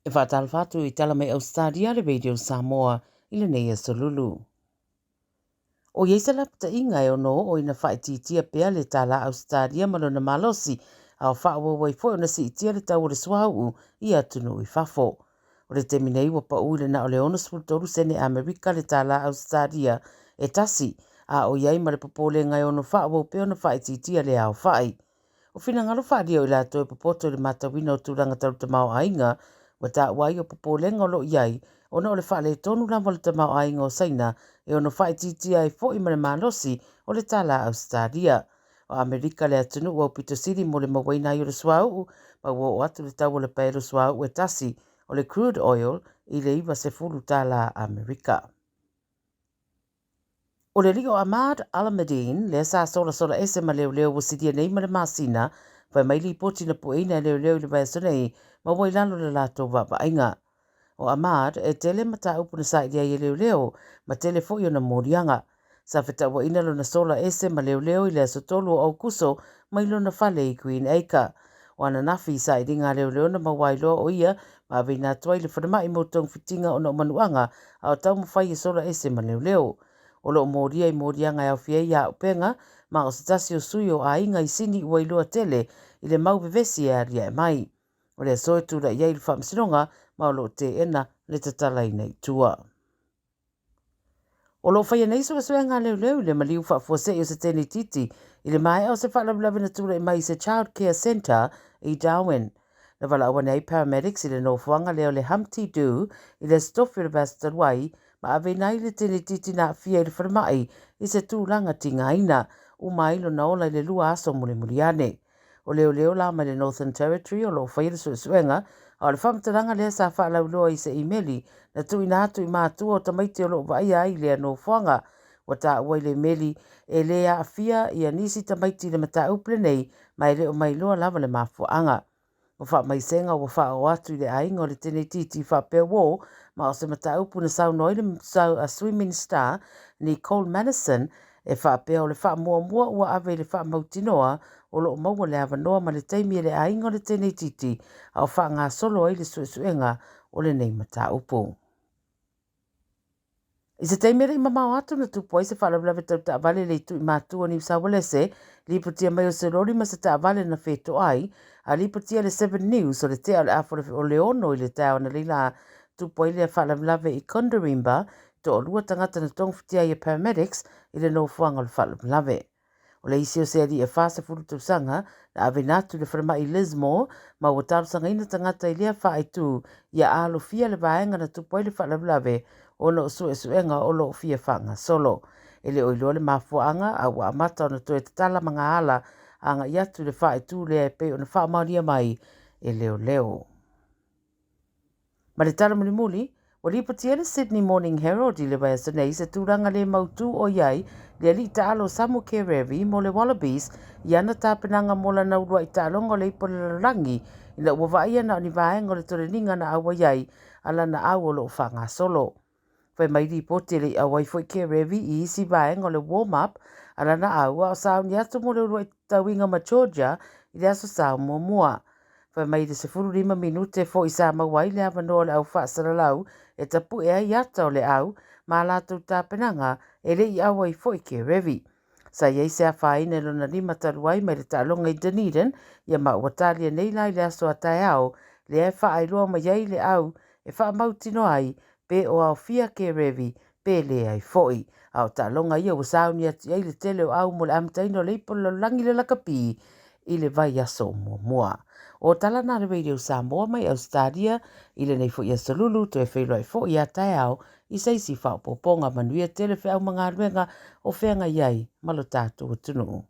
E faatalofa atu i tala mai Ausetalia le Radio Samoa i lenei aso Lulu. O i ai se lapataiga e ono oo ina faaitiitia pea le tālā Ausetalia ma lona malosi, a o faaauau ai foi ona siitia le tau o le suauu i atunuu i fafo. O le taimi nei ua pau i le na o le 63 sene Amerika le tālā Ausetalia e tasi, a o i ai ma le popolega e ono faaauau pea ona faaitiitia lea aofai. O finagalo faaalia o i latou e popoto i le matauina o tulaga tau le tamaoaiga, ua taua ai o popolega o lo o i ai ona o le faaletonu lava o le tamaoaiga o Saina e ono faaitiitia ai foi ma le malosi o le tālā Ausetalia. O Amerika le atunuu aupito sili mo le mauaina ai o le suauu, ma ua oo atu le tau o le paelo suauu e tasi o le crude oil i le 90 tālā Amerika. O le alii o Ahmad Alameddine, lea sa solasola ese ma leoleo ua silia nei ma le masina, fai mai lipoti na pueina e leoleo i le vaiaso nei ma ua i lalo o le latou vaavaaiga. O Ahmad, e tele mataupu na saili ai e leoleo ma tele foi ona moliaga. Sa fetauaina lona sola ese ma leoleo i le aso 3 o Aukuso mai lona fale i Green Acre. O ananafi i sailiga a leoleo na maua ai loa o ia ma aveina atu ai i le falemai mo togafitiga ona o manuaga a o taumafai e sola ese ma leoleo. O lo o molia i moliaga e aofia ai auupega ma o se tasi o sui o aiga i Sini ua iloa tele i le mau vevesi e aliae mai. O le aso e tulai ai i le faamasinoga ma o lo o teena le tatalaina i tua. O lo o faia nei suesuega a leoleo i le maliu faafuasei o se tenetiti i le maea o se faalavelave na tulai mai i se Child Care Centre i Darwin. Na valaau ane ai paramedics i le nofoaga lea o le Humpty Doo i le Aso Tofi o le vaiaso talu ai ma aveina ai le tenetiti na aafia i le falemai i se tulaga tigaina, uma ai lona ola i le 2 aso mulimuli ane. O leoleo la mai le Northern Territory o lo o faia le suesuega, a o le faamatalaga lea sa faalauiloa i se imeli na tuuina atu i matua o tamaiti o lo o vaaia ai lea nofoaga. Ua taua i le imeli e le aafia ia nisi tamaiti i le mataupu lenei ma e le o mailoa lava le mafuaaga. O faamaisega ua faaoo atu i le aiga o le tenetiti faapea uō ma o se mataupu na saunoa ai le Sui Minisita Nicole Manison e faapea o le faamuamua ua ave i le faamautinoa o lo o maua le avanoa ma le taimi e le aiga o le tenetiti a o faagasolo ai le suesuega o lenei mataupu. I se taimi e le i mamao atu na tupu ai se faalavelave tau taavale i le itu i Matua o Niu Saualese, lipotia mai o se loli ma se taavale na fetoai, a lipotia le Seven News o le tea o le afa o le 6 i le taeao analeila tupu ai lea faalavelave i Kundurimba, toalua tagata na togafitia ai e paramedics i le nofoaga o le faalavelave. O le isi o se alii e 40 tausaga na aveina atu i le falemai i Lismore ma ua talosagaina tagata i lea faaitu ia alofia le vaega na tupu ai le faalavelave ona o suesuega o lo o fia faagasolo. E le o iloa le mafuaaga a ua amata ona toe tatala magaala agai atu i le faaitu lea e pei ona faamaonia mai e leoleo. Ma le tala mulimuli, ua lipotia le Sydney Morning Herald i le vaiaso nei se tulaga le mautū o i ai le alii taalo Samu Kerevi mo le Wallabies i ana tapenaga mo lana uluai taaloga o le Ipu o le Lalolagi ina ua vaaia na o ni vaega o le toleniga na auai ai a lana au o lo o faagasolo. Fai mai lipoti e le i auai foi Kerevi i isi vaega o le warm-up a lana au a o sauni atu mo le uluai tauiga ma Georgia i le Aso Sa muamua. Fai mai i le 15 minute foi sa maua ai le avanoa o le au faasalalau e tapue ai ata o le au ma a latou tapenaga e le i auai foi Kerevi. Sa i ai se afaina i lona lima talu ai mai le taaloga i Dunedin, ia ma ua talia nei la i le aso a taeao lea e faailoa mai ai le au e faamautinoa ai pe o aofia Kerevi pe leai foi. A o taaloga ia ua sauni atu i ai le tele o au mo le amataina o le ipu o le lalolagi le lakapi i le vaiaso muamua. O tala na le Radio Samoa mai Ausetalia i lenei foi aso Lulu, toe feiloai foi ia taeao i se isi faaopoopoga. Manuia tele feau ma galuega o feagai ai ma lo tatou atunuu.